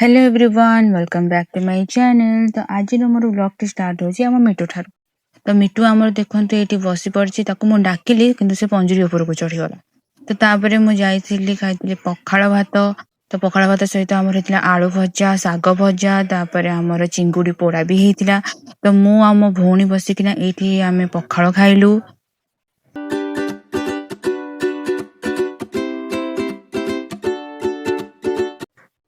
Hello everyone, welcome back to my channel। ତ ଆଜିର ମୋର ବ୍ଲଗ୍ଟି ଷ୍ଟାର୍ଟ ହେଉଛି ଆମ ମିଟୁ ଠାରୁ। ତ ମିଟୁ ଆମର ଦେଖନ୍ତୁ, ଏଇଠି ବସି ପଡ଼ିଛି। ତାକୁ ମୁଁ ଡାକିଲି, କିନ୍ତୁ ସେ ପଞ୍ଜୁରୀ ଉପରକୁ ଚଢ଼ିଗଲା। ତ ତାପରେ ମୁଁ ଯାଇଥିଲି, ଖାଇଥିଲି ପଖାଳ ଭାତ। ତ ପଖାଳ ଭାତ ସହିତ ଆମର ହେଇଥିଲା ଆଳୁ ଭଜା, ଶାଗ ଭଜା, ତାପରେ ଆମର ଚିଙ୍ଗୁଡ଼ି ପୋଡ଼ା ବି ହେଇଥିଲା। ତ ମୁଁ ଆଉ ମୋ ଭଉଣୀ ବସିକିନା ଏଇଠି ଆମେ ପଖାଳ ଖାଇଲୁ।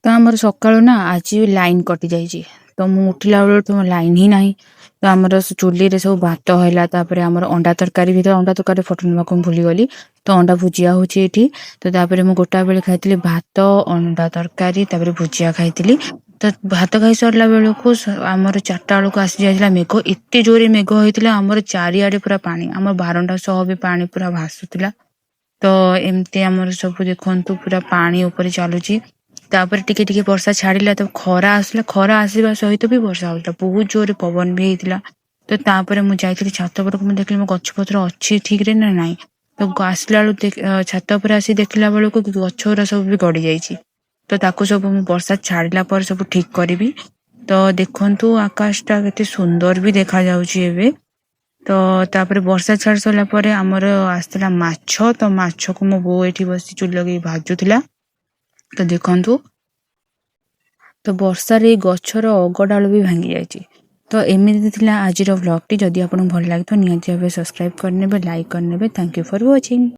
ତ ଆମର ସକାଳୁ ନା ଆଜି ଲାଇନ୍ କଟି ଯାଇଛି। ତ ମୁଁ ଉଠିଲା ବେଳକୁ ତ ଲାଇନ୍ ହିଁ ନାହିଁ। ତ ଆମର ଚୁଲିରେ ସବୁ ଭାତ ହେଲା, ତାପରେ ଆମର ଅଣ୍ଡା ତରକାରୀ ବି। ତ ଅଣ୍ଡା ତରକାରୀ ଫଟୋ ନେବାକୁ ମୁଁ ଭୁଲିଗଲି। ତ ଅଣ୍ଡା ଭୁଜିଆ ହେଉଛି ଏଇଠି। ତ ତାପରେ ମୁଁ ଗୋଟା ବେଳେ ଖାଇଥିଲି ଭାତ, ଅଣ୍ଡା ତରକାରୀ, ତାପରେ ଭୁଜିଆ ଖାଇଥିଲି। ତ ଭାତ ଖାଇ ସରିଲା ବେଳକୁ ଆମର 4ଟା ବେଳକୁ ଆସି ଯାଇଥିଲା ମେଘ। ଏତେ ଜୋରେ ମେଘ ହେଇଥିଲା, ଆମର ଚାରିଆଡ଼େ ପୁରା ପାଣି, ଆମ ବାରଣ୍ଡା ସହ ବି ପାଣି ପୁରା ଭାସୁଥିଲା। ତ ଏମିତି ଆମର ସବୁ ଦେଖନ୍ତୁ, ପୁରା ପାଣି ଉପରେ ଚାଲୁଛି। ତାପରେ ଟିକେ ଟିକେ ବର୍ଷା ଛାଡ଼ିଲା, ତ ଖରା ଆସିଲା। ଖରା ଆସିବା ସହିତ ବି ବର୍ଷା ହଉଥିଲା, ବହୁତ ଜୋରେ ପବନ ବି ହେଇଥିଲା। ତ ତାପରେ ମୁଁ ଯାଇଥିଲି ଛାତ ଉପରକୁ। ମୁଁ ଦେଖିଲି ମୋ ଗଛ ପତ୍ର ଅଛି ଠିକରେ ନା ନାହିଁ। ତ ଆସିଲା ବେଳକୁ, ଛାତ ଉପରେ ଆସି ଦେଖିଲା ବେଳକୁ ଗଛ ଗୁରା ସବୁ ବି ଗଡି ଯାଇଛି। ତ ତାକୁ ସବୁ ମୁଁ ବର୍ଷା ଛାଡ଼ିଲା ପରେ ସବୁ ଠିକ କରିବି। ତ ଦେଖନ୍ତୁ, ଆକାଶଟା କେତେ ସୁନ୍ଦର ବି ଦେଖାଯାଉଛି ଏବେ। ତ ତାପରେ ବର୍ଷା ଛାଡ଼ି ସାରିଲା ପରେ ଆମର ଆସିଥିଲା ମାଛ। ତ ମାଛକୁ ମୋ ବୋଉ ଏଇଠି ବସି ଚୁଲି ଲଗେଇ ଭାଜୁଥିଲା। ତ ଦେଖନ୍ତୁ, ତ ବର୍ଷାରେ ଏଇ ଗଛର ଅଗ ଡାଳ ବି ଭାଙ୍ଗି ଯାଇଛି। ତ ଏମିତି ଥିଲା ଆଜିର ବ୍ଲଗ୍ଟି। ଯଦି ଆପଣଙ୍କୁ ଭଲ ଲାଗିଥିବ, ନିହାତି ଭାବେ ସବସ୍କ୍ରାଇବ୍ କରିନେବେ, ଲାଇକ୍ କରିନେବେ। Thank you for watching.